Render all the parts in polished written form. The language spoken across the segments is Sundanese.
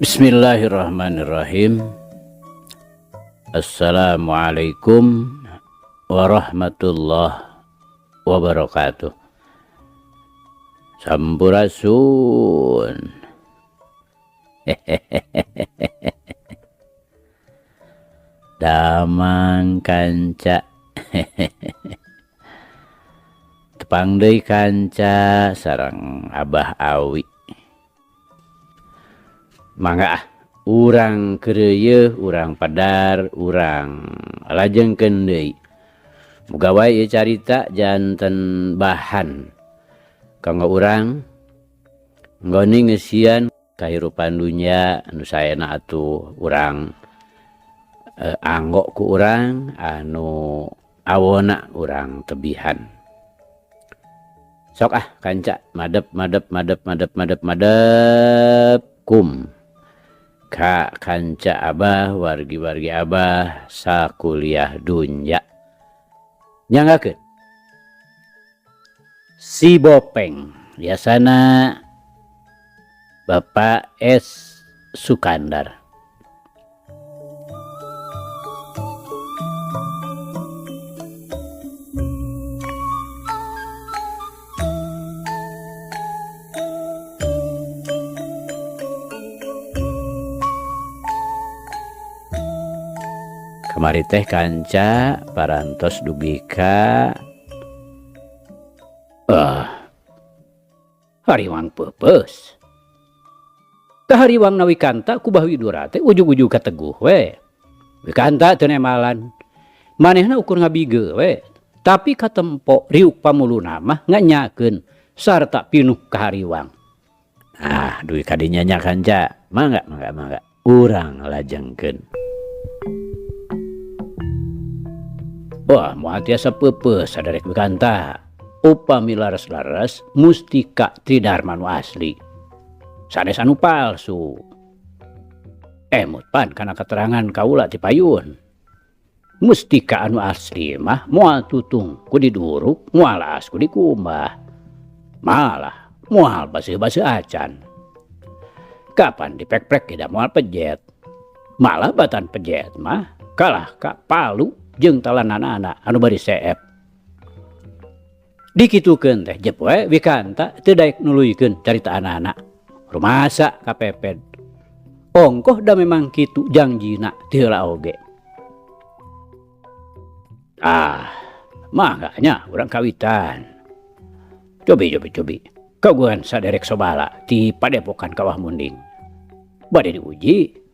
Bismillahirrahmanirrahim. Assalamualaikum warahmatullahi wabarakatuh. Sampurasun. Damang kanca. Tepang deui kanca sareng Abah Awi. Mangga ah, urang keureuyeung, urang padar, urang lajengkeun deui. Muga wae ieu carita janten bahan kanggo urang nggoni ngeusian kahirupan dunya anu saena atuh urang anggo ku urang anu awona urang tebihan. Sok ah kanca madep madep madep madep madep madep kum ka kanca abah wargi-wargi abah sakuliah dunya. Nyanggakeun si Bopeng biasana Bapak S Sukandar. Kamari teh kanca parantos dugi ka hariwang peupeus. Tah hariwang na Wikanta ku Bah Widura teh ujug-ujug kateguh we. Wikanta teu nemalan. Manehna ukur ngabige we. Tapi katempo riuk pamuluna mah nganyakeun sarta pinuh ka hariwang. Ah, dugi ka dinya nya kanca. Mangga mangga mangga urang lajengkeun. Wah, moal tiasa peupeus saderek Wikanta. Upami laras-laras mustika Tridharma nu asli. Sanes anu palsu. Emut pan kana keterangan kaula ti payun. Mustika anu asli mah moal tutung ku diduruk, moal aas ku dikumbah. Malah moal baseuh-baseuh acan. Kapan dipek-prek ge da moal pejet. Malah batan pejet mah kalah ka palu jeung talananana anu bari seep. Dikitukeun teh jep we Wikanta teu daek nuluykeun carita anak-anak. Rumasa kapeped. Ongkoh da memang kitu jangjina ti heula oge. Ah, mangga nya urang kawitan. Cobi cobi cobi. Kagungan saderek Sobala ti Padepokan Kawah Munding. Bade diuji.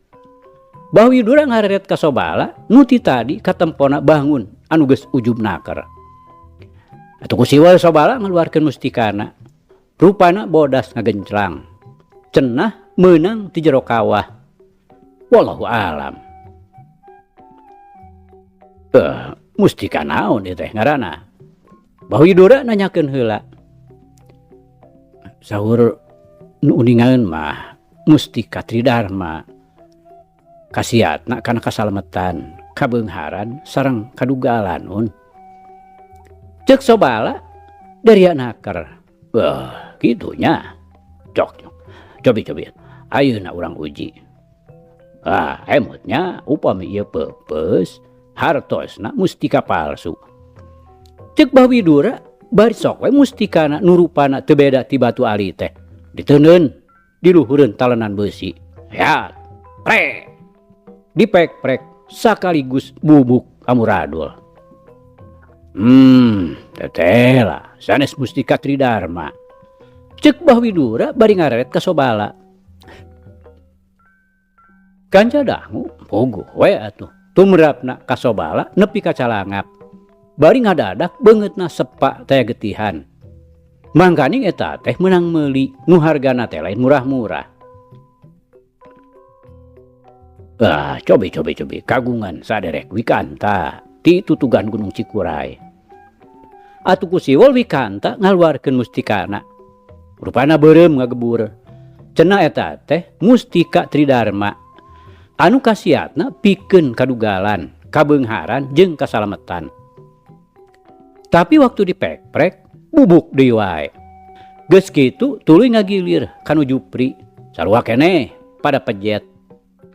Bah Widura ngareret ka Sobala nu ti tadi katempona bangun anu geus ujub naker. Atuh ku siwal Sobala ngaluarkeun mustikana. Rupana bodas ngagenclang. Cenah meunang ti jero kawah. Wallahu alam. Mustika naon ieu teh ngaranna? Bah Widura nanyakeun heula. Saur nu uningaeun mah mustika Tridharma. Kasiatna kana kasalametan, kabeungharan sareng kadugalan un. Ceuk Sobala daria naker. Wah, kitunya. Cok, cok. Cobi cobi. Ayeuna urang uji. Ah, emutnya upami ieu peupeus hartosna mustika palsu. Ceuk Bah Widura bari sok we mustikana nu rupana teu beda ti batu ali teh. Diteundeun diluhureun talenan beusi. Ya, prek. Dipek-prek sakaligus bubuk amuradul. Tetela sanes mustika Tridharma. Ceuk Bah Widura bari ngareret ka Sobala. Kanca dangu puguh we atuh. Tumrapna ka Sobala nepi ka calangap. Bari ngadadak beungeutna sepa teh getihan. Mangkaning eta teh meunang meuli nu hargana teh lain murah-murah. Ah, cobi cobi cobi kagungan saderek Wikanta. ti tutugan Gunung Cikuray. Atuh ku siwol Wikanta ngaluarkeun mustikana. Rupana beureum ngagebur. Cenah eta teh mustika Tridharma anu kasiatna pikeun kadugalan, kabeungharan jeung kasalametan. Tapi waktu dipekprek bubuk deui wae. Geus kitu tuluy ngagilir kanu Jupri, sarua keneh pada pejet.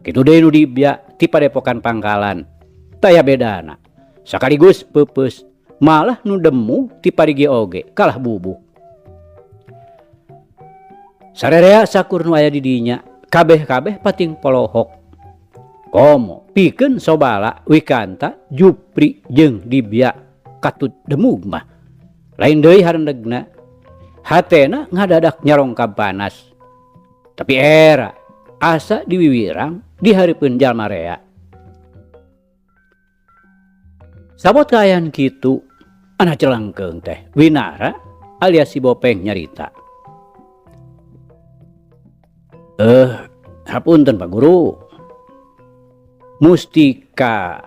Kitu deui nu Dibya ti padepokan Pangkalan. Taya bedana. Sakaligus peupeus, malah nu demu ti parigi oge kalah bubuk. Sarerea sakur nu aya di dinya, kabeh-kabeh pating polohok. Komo pikeun Sobala, Wikanta, Jupri jeung Dibya katut demug mah. Lain deui harendegna. Hatena ngadadak nyarongkab panas. Tapi era asa diwiwirang di hareupeun jalma rea. Sabot kaayaan kitu, anak celengkeung teh Winara alias si Bopeng nyarita. Hapunten Pak Guru. Mustika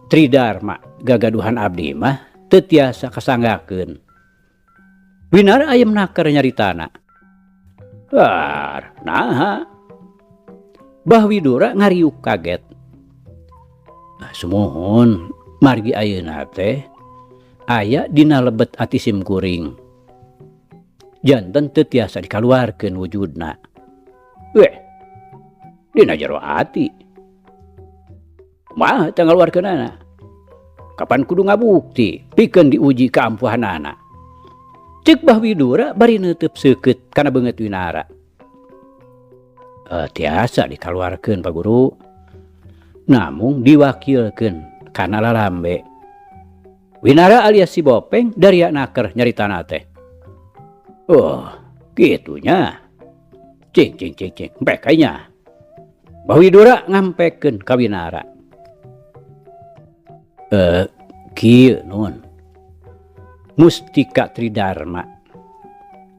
Tridharma gagaduhan abdi mah teu tiasa kasanggakeun. Winara ayem naker nyaritana. War, naha? Bah Widura ngariuk kaget. Sumuhun margi ayeuna teh aya dina lebet ati sim kuring. Janten teu tiasa dikaluarkeun wujudna. Weh, dina jero ati. Kumaha teh ngaluarkeunana? Kapan kudu ngabukti pikeun diuji kaampuhanana? Ceuk Bah Widura bari neuteub seukeut kana beungeut Winara. Tiasa dikaluarkeun Pak Guru. Namung diwakilkeun kana lalambe. Winara alias si Bopeng daria naker nyaritana teh. Oh, kitunya. Cing cing cing cing, empek nya. Bah Widura ngampekeun ka Winara. Kieu nun. Mustika Tridharma.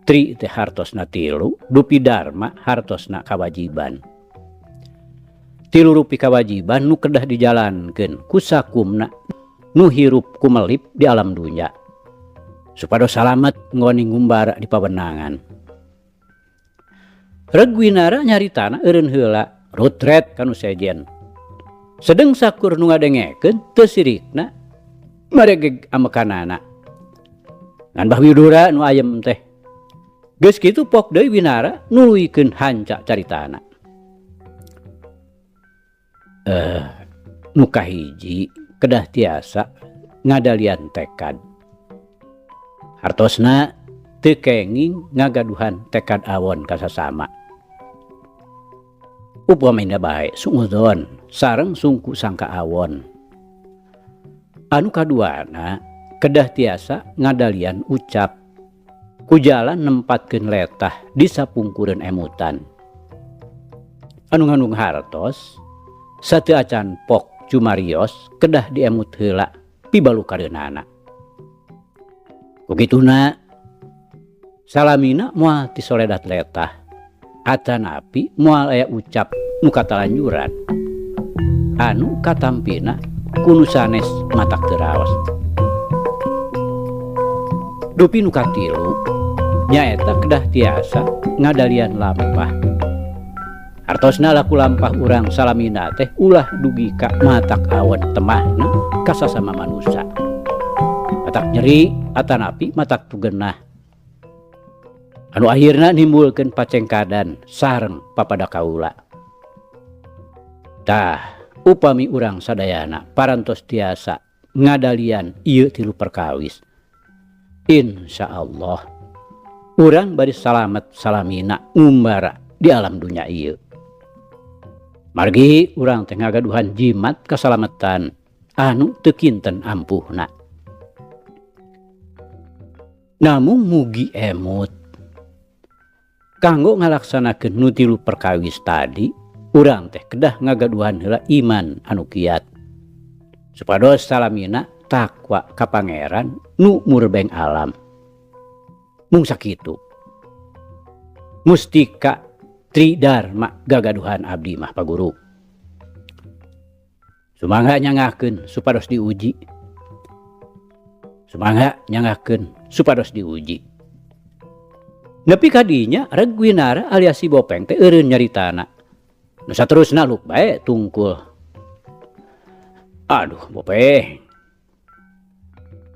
Tri teh hartosna tilu, dupi dharma hartosna kawajiban. Tilu rupi kawajiban nu kedah dijalankeun ku sakumna nu hirup kumelip di alam dunya. Supados salamet nggoni ngumbara di pawenangan. Reg Winara nyaritana eureun heula, rutret kanu sejen. Sedeng sakur nu ngadengekeun teu sirikna maregeg amekanana. Ngan Bah Widura nu ayem teh. Geus kitu pok deui Winara nuluykeun hanca caritana. Nu kahiji kedah tiasa ngadalian tekad. Hartosna teu kenging ngagaduhan tekad awon ka sasama. Upamina bae suudzon sareng sungku sangka awon. Anu kaduana kedah tiasa ngadalian ucap. Ku jalan nempatkeun letah di sapungkureun emutan. Anu ngandung hartos sateu acan pok cumarios kedah diemut heula pibalukareunana. Kukituna salamina moal tisoledat letah atanapi moal aya ucap nu katalanjuran anu katampina ku nu sanes matak teu raos. Dupi nu katilu nyaeta kedah tiasa ngadalian lampah. Hartosna laku lampah urang salamina teh ulah dugi ka matak awon temahna ka sasama manusa. Matak nyeri atanapi matak tugenah. Anu akhirna nimbulkeun pacengkadan sareng papada kaula. Tah, upami urang sadayana parantos tiasa ngadalian ieu tilu perkawis. Insya Allah urang bari salamet salamina ngumbara di alam dunya ieu. Margi urang teh ngagaduhan jimat kasalametan anu teu kinten ampuhna. Namung mugi emut kanggo ngalaksanakeun nu tilu perkawis tadi, urang teh kedah ngagaduhan heula iman anu kiat supados salamina takwa ka Pangeran nu murbeng alam. Mung sakitu mustika Tridharma gagaduhan abdi mah Pak Guru. Sumangga nyangakeun supados diuji. Sumangga nyanggakeun supados diuji. Nepi ka dinya reg Winara alias si Bopeng teh eureun nyaritana. Nu saterusna luk bae tungkul. Aduh Bopeng.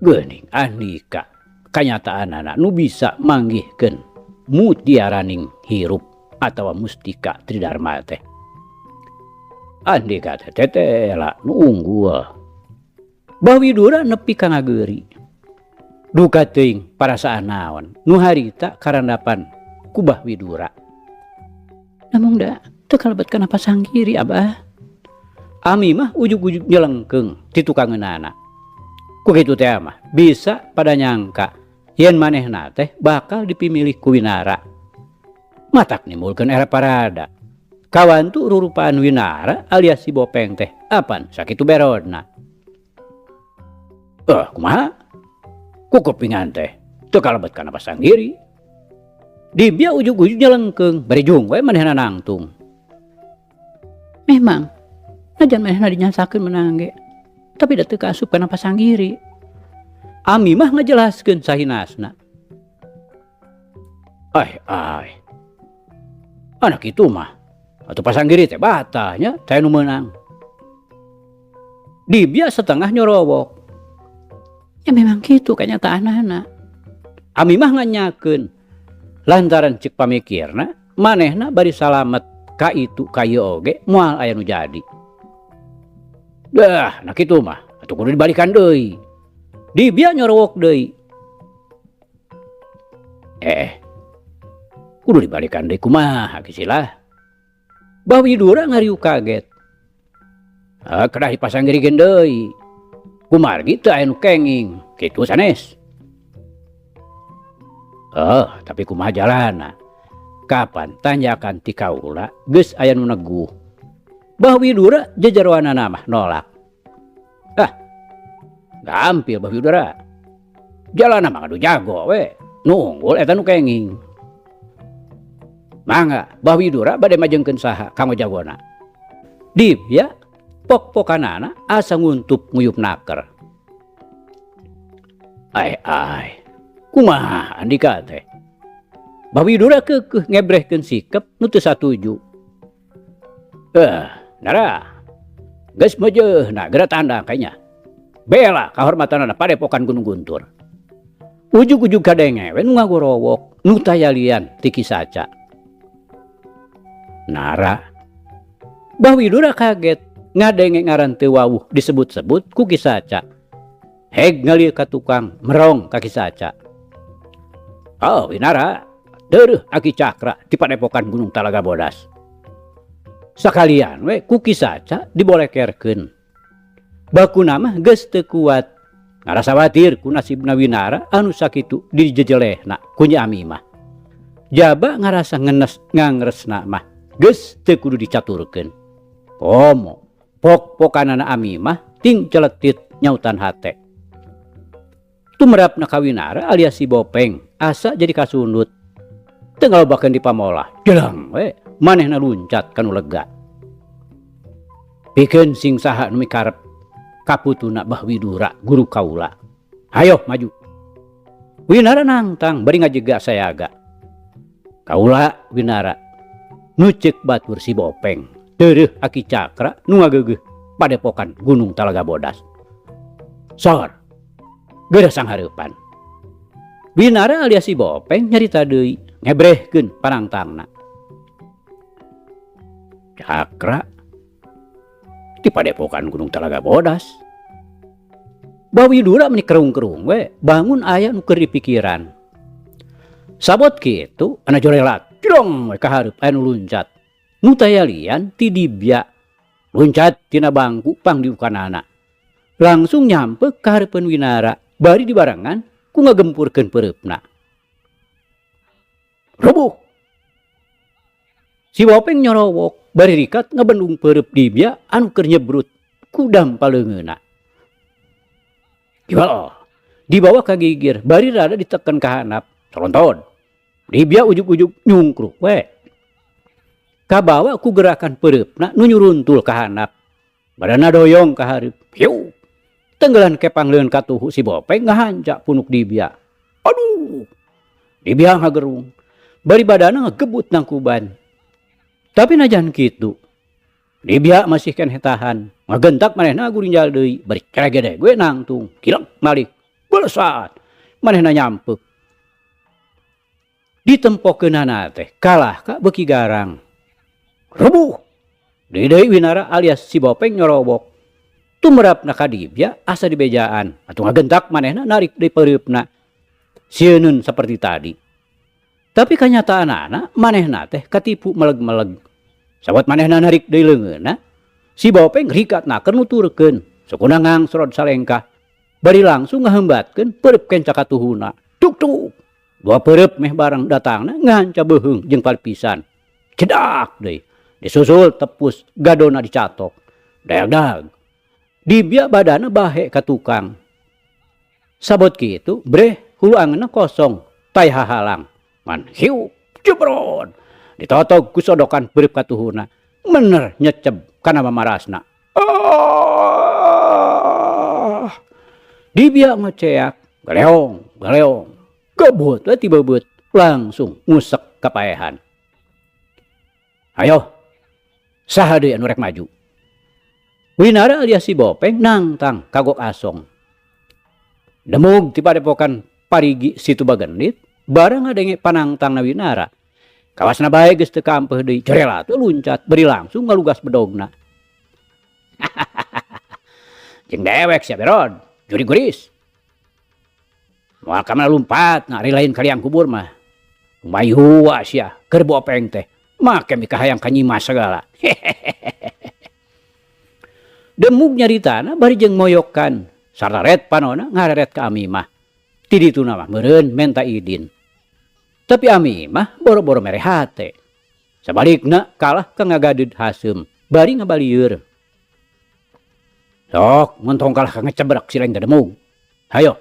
Geuning andika kanyataanana nu bisa manggihkeun mutiaraning hirup atawa mustika Tridharma teh. Andika teh tetela nu unggul. Bah Widura nepi ka ngageuri. Duka teuing parasaan naon nu harita karandapan ku Bah Widura. Namung da teu kalebet kana pasanggiri Abah. Ami mah ujug-ujug nyelengkeung ti tukangeunana. Ku kitu teh mah bisa pada nyangka yen manehna teh bakal dipimilih ku Winara. Matak nimbulkeun era parada. Kawantu rurupaan Winara alias si Bopeng teh apan sakitu berodna. Kumaha? Kukupingan teh teu kalebet kana pasanggiri. Dibia ujug-ujug nyelengkeung bari jung we manehna nangtung. Memang najan manehna dinyasakeun menang ge, tapi da teu kaasup kana pasanggiri. Ami mah ngajelaskeun sahinasna. Ai ai. Anak itu mah atuh pasanggiri teh batal nya teh nu meunang. Dibia setengah nyorowok. Ya memang kitu kanyataanana. Ami mah nganyakeun lantaran cek pamikirna manehna bari salamet ka itu ka ieu oge moal aya nu jadi. Dah, nah kitu mah atuh kudu dibalikan deui. Dibia nyorowok deui. Kudu dibalikan deui kumaha kisilah. Bah Widura ngariuk kaget. Ah, kedah dipasanggirikeun deui. Kumargi teu aya nu kenging, kitu sanes. Tapi kumaha jalana? Kapan tanjakan ti kaula geus aya nu neguh. Bah Widura jejeroanana mah nolak. Ah, gampil Bah Widura. Jalana mah ngadu jago we. Nu unggul eta nu kenging. Mangga Bah Widura bade majengkeun saha kanggo jagona. Dibia pok-pokanana asa nguntup nguyup naker. Ai ai, kumaha andika teh? Bah Widura keukeuh ngebrehkeun sikep nu teu satuju. Nara. Geus meujeuhna geura tandang kayanya. Bela kahormatanana padepokan Gunung Guntur. Ujug-ujug kadenge we nu ngagorowok nu tayalian ti Ki Saca. Nara. Bah Widura kaget ngadenge ngaran teu wawuh disebut-sebut ku Ki Saca. Heg ngalir ka tukang merong ka Ki Saca. Oh Winara, deureuh Aki Cakra ti padepokan Gunung Talaga Bodas. Sakalian we ku Ki Saca dibolekerkeun. Bakuna mah geus teu kuat. Ngarasa watir ku nasibna Winara anu sakitu dijejelehna ku Nyi Ami mah. Jaba ngarasa ngenes ngangresna mah geus teu kudu dicaturkeun. Komo pok-pokanana Ami mah ting celetit nyautan hate. Tumerapna ka Winara alias si Bopeng asa jadi kasundut. Teu ngalobakeun di pamolah, jeleng we manehna luncat kanu lega. Pikeun sing saha nu mikarep kaputuna Bah Widura guru kaula. Hayo maju. Winara nangtang bari ngajega sayaga. Kaula Winara nu ceuk batur si Bopeng deureuh Aki Cakra nu ngageugeuh padepokan Gunung Talaga Bodas. Sor geura sanghareupan. Winara alias si Bopeng nyarita deui ngebrehkeun panangtangna. Cakra di padepokan Gunung Talaga Bodas. Bah Widura meni kerung-kerung we bangun aya nu keur dipikiran. Sabot kitu ana jorelat jrong we ka hareup aya nu luncat. Nu tayalian ti dibia luncat tina bangku pangdiukanana. Langsung nyampe ka hareupeun Winara bari dibarengan ku ngagempurkeun peureupna. Rubuh. Si Bopeng nyorowok bari rikat ngebendung peureub dibia anu keur nyebrut ku dampaleungeunna. Iwal dibawa ka gigir bari rada diteken ka handap colonton. Dibia ujug-ujug nyungkruk we. Kabawa ku gerakan peureupna nu nyuruntul ka handap. Badanna doyong ka hareup. Hiu. Tenggelan kepang leungeun katuhu si Bopeng ngahanca punuk Dibia. Aduh! Dibia ngagerung. Bari badana ngagebut nangkuban. Tapi najan kitu, Dibia masih keneh tahan. Ngagentak manehna gurinjal deui, bari ceregedeg we nangtung. Kilek malik. Belesat. Manehna nyampek. Ditempokeunana teh kalah ka beuki garang. Rubuh. Deui deui Winara alias si Bopeng nyorobok. Tumerapna ka Dibia asa dibejaan. Atuh ngagentak manehna narik deui peureupna. Sieun seperti tadi. Tapi kanyataanana manehna teh katipu meleg-meleg. Sawat manehna narik deui leungeunna, si Bopeng rikatna keur nuturkeun. Sukuna ngangsrod salengkah. Bari langsung ngaheumbatkeun peureub kenca katuhuna. Tuk tuk. Dua peureub meh bareng datangna ngahanca beuheung jeung palipisan. Cedak deui. Disusul tepus gadona dicatok. Daag-daag. Dibia badana bahe ka tukang. Sabot kitu breh hulu angeunna kosong, tay hahalang. Ngan hiup jebrod. Ditotog ku sodokan peureub katuhuna. Mener nyeceb kana mamarasna. Ah! Dibia ngoceak, galeong, galeong. Gebut we tibebeut, langsung ngusek kapaehan. Ayo, saha deui anu rek maju? Winara alias si Bopeng nangtang kagok asong. Demug ti padepokan parigi Situ Bagendit, barang ngadenge panangtangna Winara. Kawasna bae geus teu kampeuh deui, jerela teu luncat bari langsung ngalugas bedogna. Jeung dewek sia Berod, juri guris. Moal ka mana lumpat, na ari lain ka liang kubur mah. Mayua sia keur Bopeng teh, make mikahayang ka Nyimas sagala. Demug nyaritana bari jeung moyokan, sararet panona ngareret ka Amimah. Ti dituna mah meureun menta idin. Tapi Amimah boro-boro mere hate. Sabalikna kalah ka ngagadeud haseum, bari ngabalieur. Sok montong kalah ka ngecebrek si lain demug. Hayo.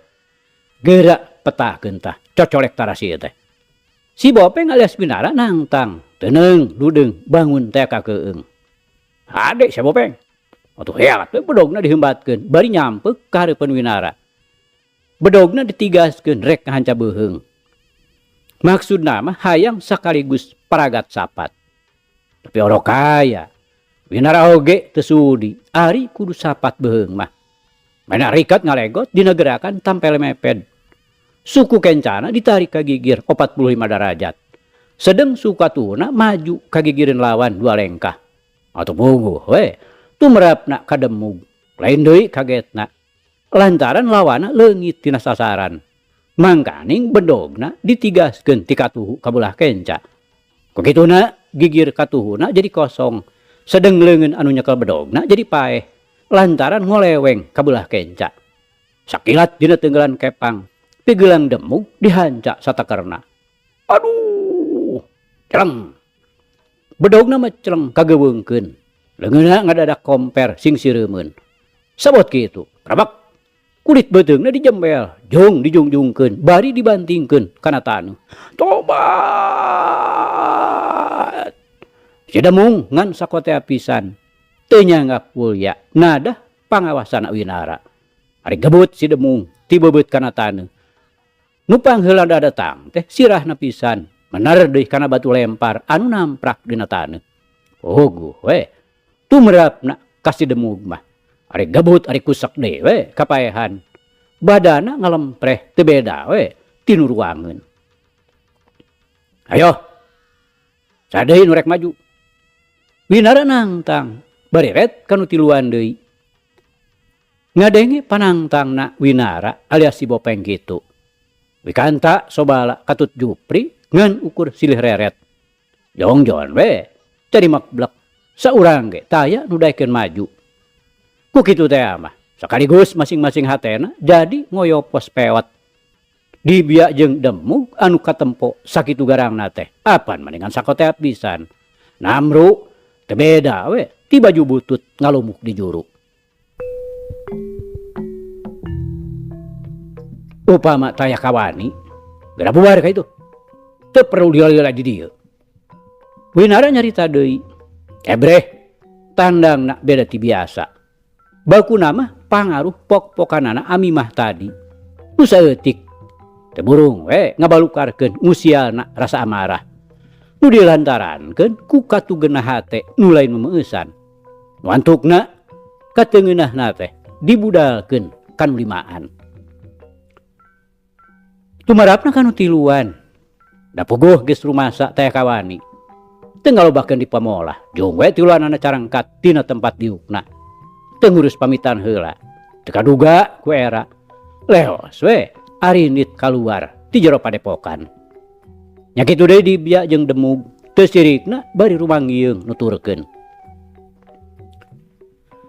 Geura petahkeun tah, cocolek tarasi teh. Si Bopeng alias Winara nangtang, teuneung dudeung bangun teh ka keung. Hade si Bopeng. Atuh heat we bedogna diheumbatkeun, bari nyampek ka hareupeun Winara. Bedogna ditigaskeun rek ngahanca beuheung. Maksudna mah hayang sakaligus paragat sapat. Tapi orok kaya, Winara oge teu sudi, ari kudu sapat beuheung mah. Mana rikat ngalegot dina gerakan tampel meped. Suku kencana ditarik ka gigir 45 derajat. Sedeng sukatuna maju ka gigireun lawan dua lengkah. Atuh puguh we, tumerapna ka demug. Lain deui kagetna. Lantaran lawana leungit tina sasaran. Mangkaning bedogna ditigaskeun ti katuhu ka belah kenca. Kukituna gigir katuhuna jadi kosong. Sedeng leungeun anu nyekel bedogna jadi paeh. Lantaran ngoleweng ka belah kenca. Sakilat dina tenggelan kepang, pigelang demug dihanca satakerna. Aduh, celeng. Bedogna mah celeng kageuweungkeun. Leungeunna ngadadak komper sing sireumeun. Sabot kitu, rabak. Kulit beuteungna dijembel, jung dijungjungkeun, bari dibantingkeun kana taneuh. Tobat. Si demung ngan sakotea pisan. Teu nyanggap ulya, nadah pangawasana Winara. Ari gebut si demung tibebeut kana taneuh. Nu pangheula dadatang teh sirahna pisan, mener deui kana batu lempar anu namprak dina taneuh. Puguh we, tumerapna ka si demug mah. Ari gebut ari kusek deui we kapaehan. Badana ngalempreh teu beda we tinu ruangeun. Ayo. Sadeui nu rek maju. Winara nangtang, bariret kanu tiluan deui. Ngadenge panangtangna Winara alias si Bopeng kitu. Wikanta sobala katut Jupri ngan ukur silih reret. Jongjon we cari makblek saurang ge taya nu daekeun maju. Ku kitu teh mah sekaligus masing-masing hatena jadi ngoyopos pewat. Dibia jeung demug anu katempo sakitu garangna teh. Apan mendingan sakotea pisan. Namru teu beda we ti baju butut ngalumuk di juru. Upama taya kawani, geura bubar ka itu. Teu perlu lila-lila di dieu. Winara nyarita deui. Ebreh, tandangna beda ti biasa. Bakuna mah pangaruh pok-pokanana Amimah tadi. Nu saeutik teu burung we ngabalukarkeun ngusialna rasa amarah. Nu dilantarankeun ku katugenah hate nu lain memeusan. Nu antukna kateungeunahna teh dibudalkeun kanu limaan. Tumarapna kanu tiluan. Da puguh geus rumasa teh kawani. Teu ngalobakeun di pamolah. Jung we tiluanana carangkat tina tempat diukna. Teu ngurus pamitan heula. Teu kaduga ku era. Leos we arinit kaluar ti jero padepokan. Nya kitu deui Dibya jeung Demug teu sirikna bari rumangieung nuturkeun.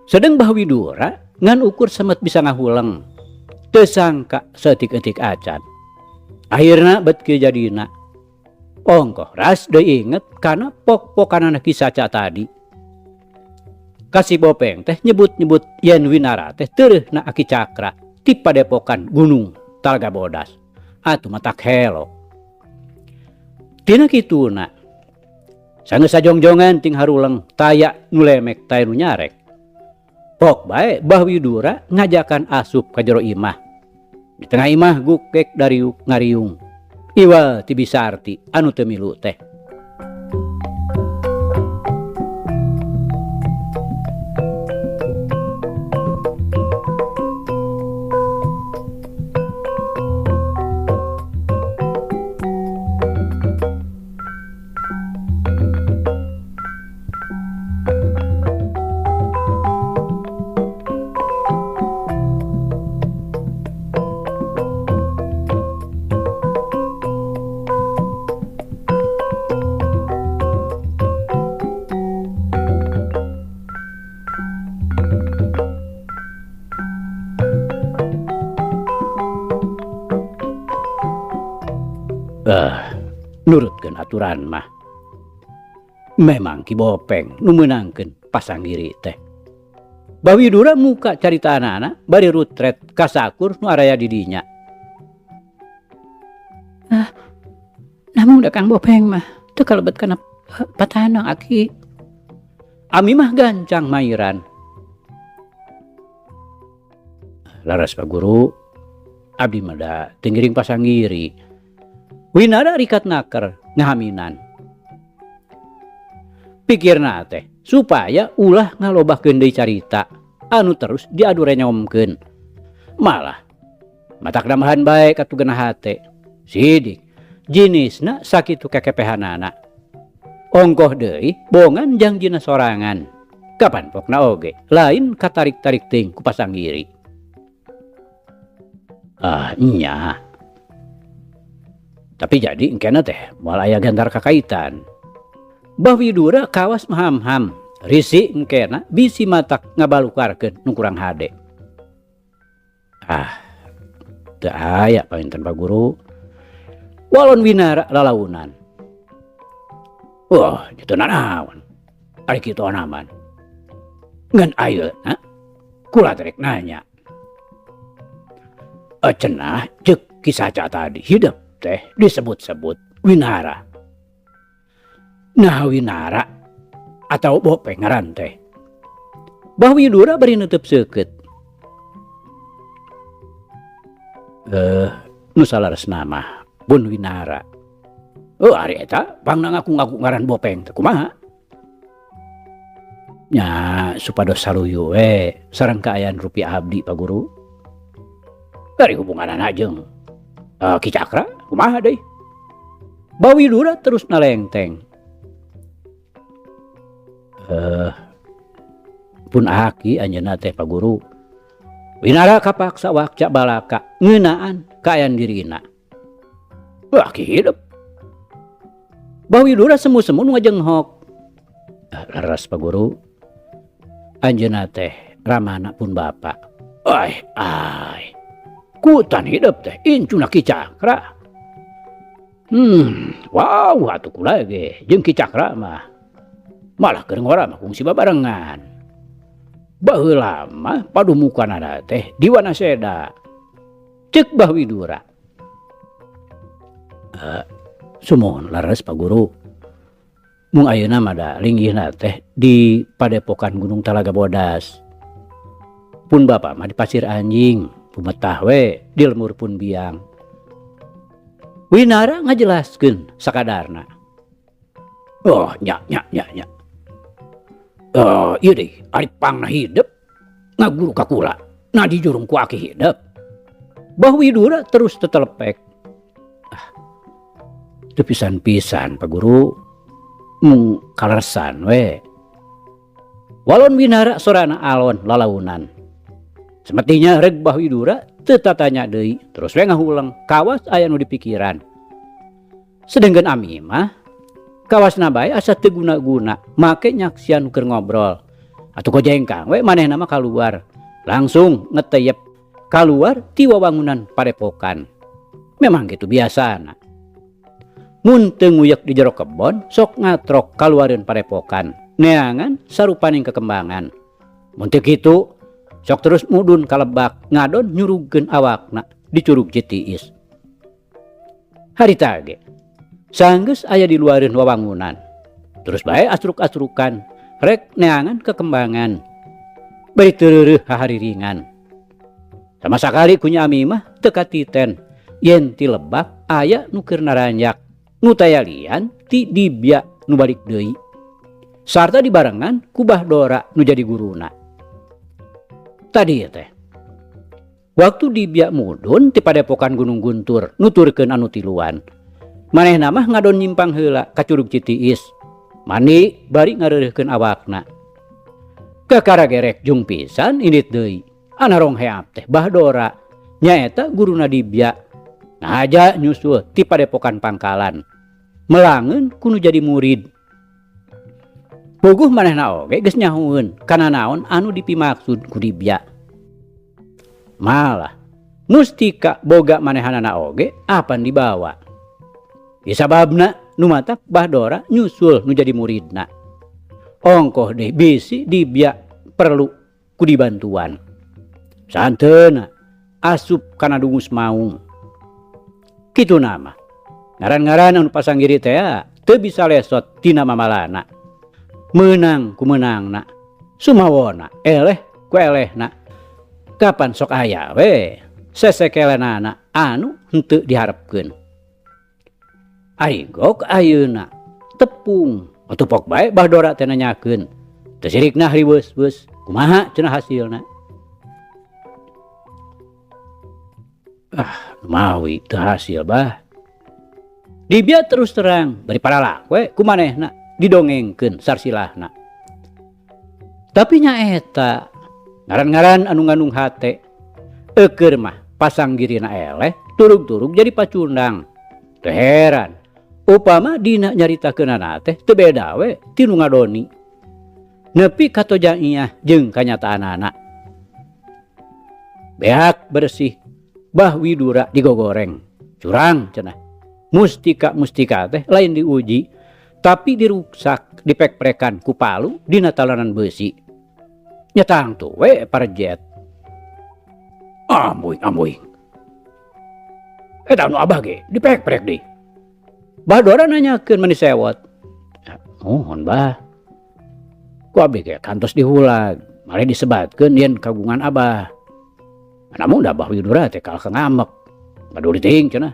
Sedeng Bah Widura ngan ukur semet bisa ngahuleng. Teu sangka saeutik-eutik acan. Akhirna bet kieu jadina. Ongkoh ras deui inget kana pok-pokanana Ki Saca tadi. Kasi Bopeng teh nyebut-nyebut yen Winara teh teureuhna Aki Cakra ti padepokan Gunung Talaga Bodas. Atuh matak helo. Tina kituna sanggeus sajongjongan ting haruleng taya nu lemek taya nu nyarek. Pok bae Bah Widura ngajakan asup ka jero imah. Di tengah imah gukek dariuk ngariung. Iwal ti Bisarti anu teu milu teh. Nurutkeun aturan mah. Memang Ki Bopeng nu meunangkeun pasanggiri teh. Bah Widura muka carita anak-anak bari rutret kasakur nu araya di dinya. Ah, namun da Kang Bopeng mah teu kalebet kana patanang aki. Ami mah gancang mairan. Laras Pak Guru, abdi mah da teu ngiring pasanggiri. Winara rikat naker ngahaminan. Pikirna teh supaya ulah ngalobahkeun deui carita anu terus diadu renyomkeun. Malah matak nambahan bae katugenah hate. Sidik jinisna sakitu kekepehanana. Ongkoh deui bongan jangjina sorangan. Kapan pokna oge lain katarik-tarik teuing ku pasanggiri. Ah nya. Tapi jadi engkena teh moal aya gantar kakaitan. Bah Widura kawas maham-ham, risi engkena bisi matak ngabalukarkeun nu kurang hade. Ah, teu aya panginten Pak Guru. Walon Winara lalaunan. Wah, kitu nanaon. Ari kitu anaman. Ngan ayeuna kula teh rek nanya. Cenah ceuk Ki Saca tadi hidup teh disebut-sebut Winara. Nah Winara atau Bopeng ngaran teh. Bah Widura bari nutup seukeut. Nu salaresna mah Bun Winara. Oh ari eta pangna ngaku-ngaku ngaran Bopeng teh kumaha? Nya supados saluyu we sareng kaayaan rupi abdi Pak Guru. Dari hubunganana jeung Ki Cakra kumaha deui? Bah Widura terus nalengteng. Pun aki anjeunna teh Pak Guru. Winara kapaksa wakca balaka ngeunaan kaayaan dirina. Wah, aki hidup. Bah Widura semu-semu nu ngajenghok. Leres Pak Guru. Anjeunna teh ramana pun bapa. Ai ai. Kutan hidup teh incuna Ki Cakra. Wow atuh kula ge jeung Ki Cakra mah. Malah keur ngora mah kungsi babarengan. Baheula mah padumukanana teh di Wanaseda. Ceuk Bah Widura. Sumuhun leres Pak Guru. Mung ayeuna mah da linggihna teh di padepokan Gunung Talaga Bodas. Pun bapa mah di Pasir Anjing, bumetah we di lemur pun biang. Winara ngajelaskeun sakadarna. Oh, nya nya nya nya. Oh, ieu deui ari pangna hidep ngaguru ka kula. Nah dijurung ku aki hidep. Bah Widura terus tetelepek. Ah, teu pisan-pisan Pak Guru mung kaleresan we. Walon Winara sorana alon lalaunan. Semestinya reg Bah Widura teu tatanya deui, terus we ngahuleng kawas aya nu dipikiran. Sedengkeun Ami mah kawasna bae asa teu guna-guna make nyaksian nu keur ngobrol. Atuh kojengkang we manehna mah kaluar. Langsung ngeteyep kaluar ti wawangunan padepokan. Memang gitu biasana. Mun teu nguyek di jero kebon sok ngatrok kaluareun padepokan. Neangan sarupaning kekembangan. Mun teu kitu sok terus mudun ka lebak ngadon nyurugkeun awakna di Curug Citiis. Harita ge sanggeus aya di luareun wawangunan. Terus bae asruk-asrukan rek neangan kekembangan. Bari teu hahariringan. Sama sakali ku Nya Ami mah teu katiten yen ti lebak aya nu keur naranjak nu tayalian ti Dibya nu balik deui. Sarta dibarengan ku Bah Dora nu jadi guruna. Tadi teh waktu Dibya mudun ti padepokan Gunung Guntur nuturkeun anu tiluan. Manehna mah ngadon nyimpang heula ka Curug Citiis. Mandi bari ngareureuhkeun awakna. Kakara gerek jung pisan indit deui. Anarong heap teh Bah Dora nyaeta guruna Dibya. Ngaja nyusul ti padepokan Pangkalan. Melangeun ku nu jadi murid. Puguh manehna oge geus nyahueun kana naon anu dipimaksud ku Dibya. Malah mustika boga manehanana oge apan dibawa. Disababna nu matak Bah Dora nyusul nu jadi muridna. Ongkoh deh bisi Dibya perlu ku dibantuan. Sahenteuna asup kana dungus maung. Kitu nama. Ngaran-ngaran anu pasanggiri teh teu bisa lesot tina mamalana. Meunang ku meunangna. Sumawona eleh ku elehna. Kapan sok aya we sesekelenana anu henteu diharepkeun. Ari gok ayeuna tepung atuh pok bae Bah Dora teh nanyakeun. Teu sirikna riweus-weus kumaha cenah hasilna. Ah, mawi teu hasil bah. Dibia terus terang bari paralak we ku manehna didongengkeun sarsilahna. Tapi nyaeta ngaran-ngaran anu ngandung hate eukeur mah pasanggirina eleh turug-turug jadi pacundang. Teu heran upama dina nyaritakeunana teh teu beda we ti nu ngadoni. Nepi ka tojaiah jeung kanyataanana. Beak bersih Bah Widura digogoreng. Curang cenah. Mustika-mustika teh lain diuji tapi diruksak dipek-prekan ku palu dina talanan beusi. Nya tangtu we parjet. Ambuing ambuing. Eta nu abah ge dipek-prek deui. Bah Dora nanyakeun mani sewot. Mohon bah. Ku abdi ge kantos dihulag, malih disebatkeun yen kagungan abah. Namun da Bah Widura teh kalah ngamek. Paduli teuing cenah.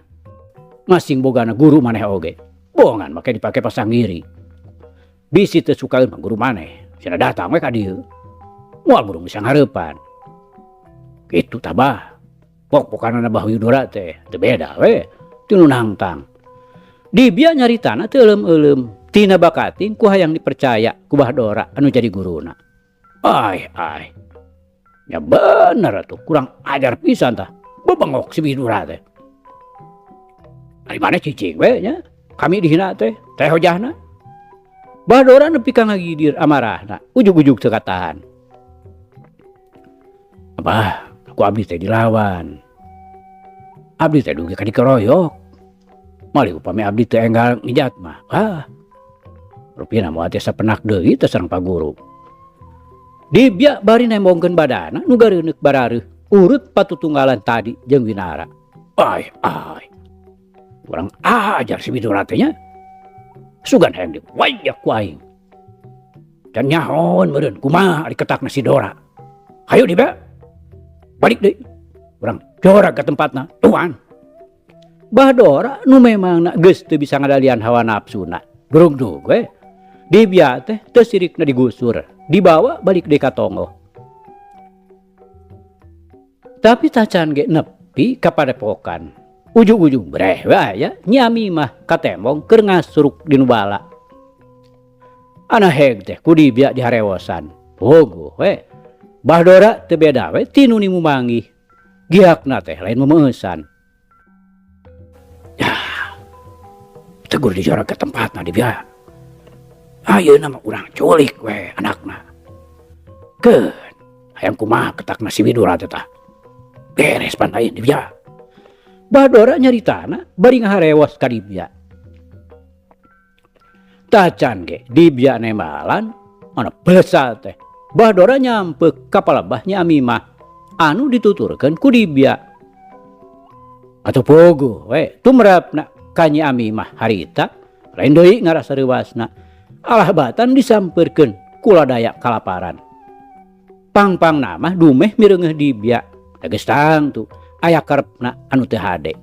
Masing bogana guru maneh oge. Bohongan make dipake pasanggiri. Bisi teu sukaeun mah guru maneh. Cenah datang we ka dieu. Moal burung bisa ngarepan. Kitu tah bah. Pok-pokanana Bah Widura teh teu beda we ti nu nangtang. Dibia nyaritana teu euleum-euleum. Tina bakating ku hayang dipercaya ku Bah Dora anu jadi guruna. Ai ai. Ya bener atuh kurang ajar pisan tah. Bebengok si Widura teh. Ari maneh cicing we nya. Kami dihina teh, teh hojahna. Bah Dora nepi ka ngagidir amarahna, ujug-ujug teu katahan. Abah, ku abdi teh dilawan. Abdi teh dugi ka dikeroyok. Malih upami abdi teh enggal ngijat mah. Ah. Rupina moal tiasa penak deui teh sareng Pak Guru. Dibya bari nembongkeun badana nu gareuneuk barareuh urut patutunggalan tadi jeung Winara. Ai ai. Kurang ajar si Widura teh nya. Sugan hayang diwayak ku aing. Dan nyahoan meureun kumaha ari ketakna si Dora. Hayu Dibya. Balik deui. Urang jorag ka tempatna. Tuan. Bah Dora nu memangna geus teu bisa ngadalian hawa nafsuna. Durug-durug we. Dibia teh teu sirikna digusur, dibawa balik deui ka tonggoh. Tapi tacan ge nepi ka padepokan. Ujung-ujung breh we aya Nyi Ami mah katembong keur ngasruk di nu bala. Ana heg teh ku Dibia diharewosan. Puguh we. Bah Dora teu beda we ti nu nimu manggih. Giakna teh lain memeusan. Yah, tegur dijorag ka tempatna Dibia. Ayeuna mah urang culik we anakna. Keun, hayang kumaha ketakna si Widura teh tah. Beres pan lain Dibia. Bah Dora nyaritana bari ngaharewos ka Dibia. Tacan ge Dibia nembalan ana besa teh. Bah Dora nyampe ka palebah Nyi Ami mah anu dituturkeun ku Dibia. Atuh puguh we tumrapna ka Nyi Ami mah harita lain deui ngarasa reuasna. Alah batan disampeurkeun ku ladaya kalaparan. Pangpangna mah dumeh mireungeuh Dibia. Da geus tangtu aya karepna anu teu hade.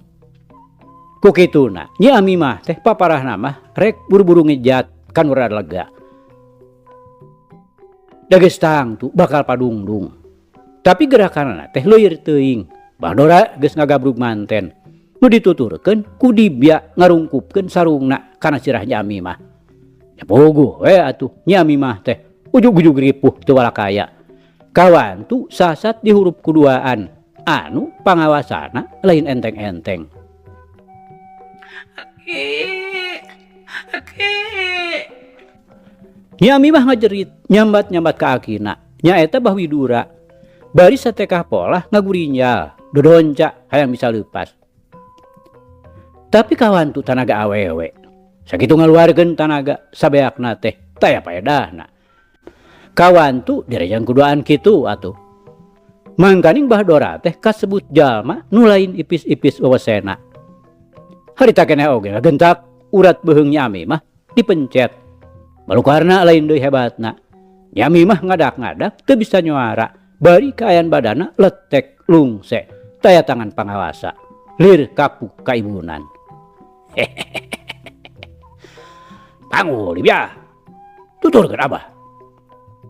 Ku kituna Nyi Ami mah teh paparahna mah rek buru-buru ngejat ka nu rada lega. Da geus tangtu bakal padungdung. Tapi gerakanana teh leuir teuing. Bah Dora geus ngagabrug manten. Nu dituturkeun ku Dibia ngarungkupkeun sarungna kana sirah Nyi Ami mah. Ya puguh we atuh Nyi Ami mah teh ujug-ujug ripuh teu walakaya. Kawantu sasat di hurup kuduaan anu pangawasana lain enteng-enteng. Aki, aki. Nyi Ami mah ngajerit nyambat-nyambat ka akina. Nyaeta Bah Widura. Bari satekah polah ngagurinjal, dodonca hayang bisa leupas. Tapi kawantu tanaga awewe. Sakitu ngaluarkeun tanaga sabeakna teh taya paedahna. Kawantu direjang kuduaan kitu atuh. Mangkaning Bah Dora teh kasebut jalma nu lain ipis-ipis wewesena. Harita keneh oge ngagentak urat beuheung Nyi Ami mah dipencet. Balukarna lain deui hebatna. Nyi Ami mah ngadak-ngadak teu bisa nyuara. Bari kaayaan badana letek lungse taya tangan pangawasa. Lir kapuk kaibunan. Panggul Dibia. Tuturkeun Abah.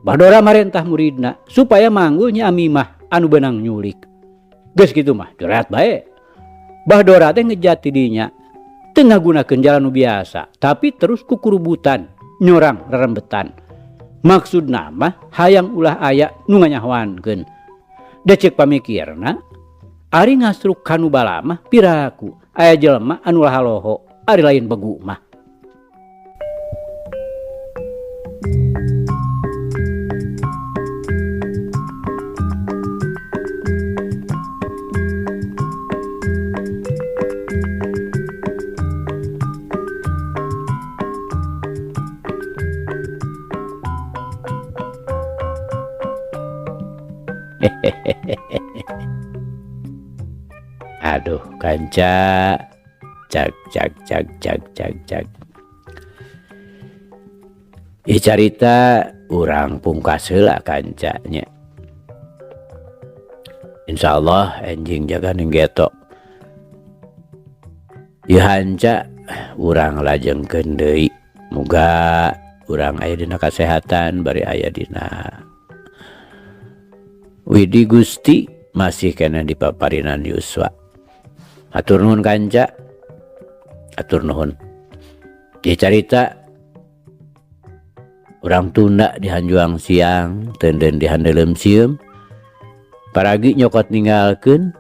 Bah Dora marentah muridna supaya manggul Nyi Ami mah anu beunang nyulik. Geus kitu mah jorat bae. Bah Dora teh ngejat ti dinya. Teu ngagunakeun jalan nu biasa, tapi terus kukurubutan nyorang rerembetan. Maksudna mah hayang ulah aya nu nganyahoankeun. Da ceuk pamikirna, ari ngasruk ka nu bala mah piraku aya jelema anu lahaloho, ari lain begu mah. Aduh kanca, cag cag cag cag cag cag. Ih carita urang pungkas heula kancanya. Insyaallah enjing jaga ning getok. Ieu hanca urang lajengkeun deui. Muga urang aya dina kasehatan bari aya dina Widi Gusti masih kena di paparinan Yuswa. Hatur nuhun kanca. Hatur nuhun. Ieu carita urang tunda di hanjuang siang, tenden di handeuleum sieum. Paragi nyokot ninggalkeun,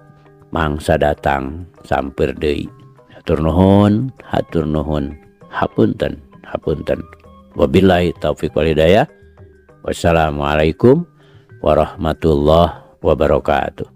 mangsa datang samper deui. Hatur nuhun, hatur nuhun. Hapunten, hapunten. Wabillahi taufik wal hidayah. Wassalamualaikum warahmatullahi wabarakatuh.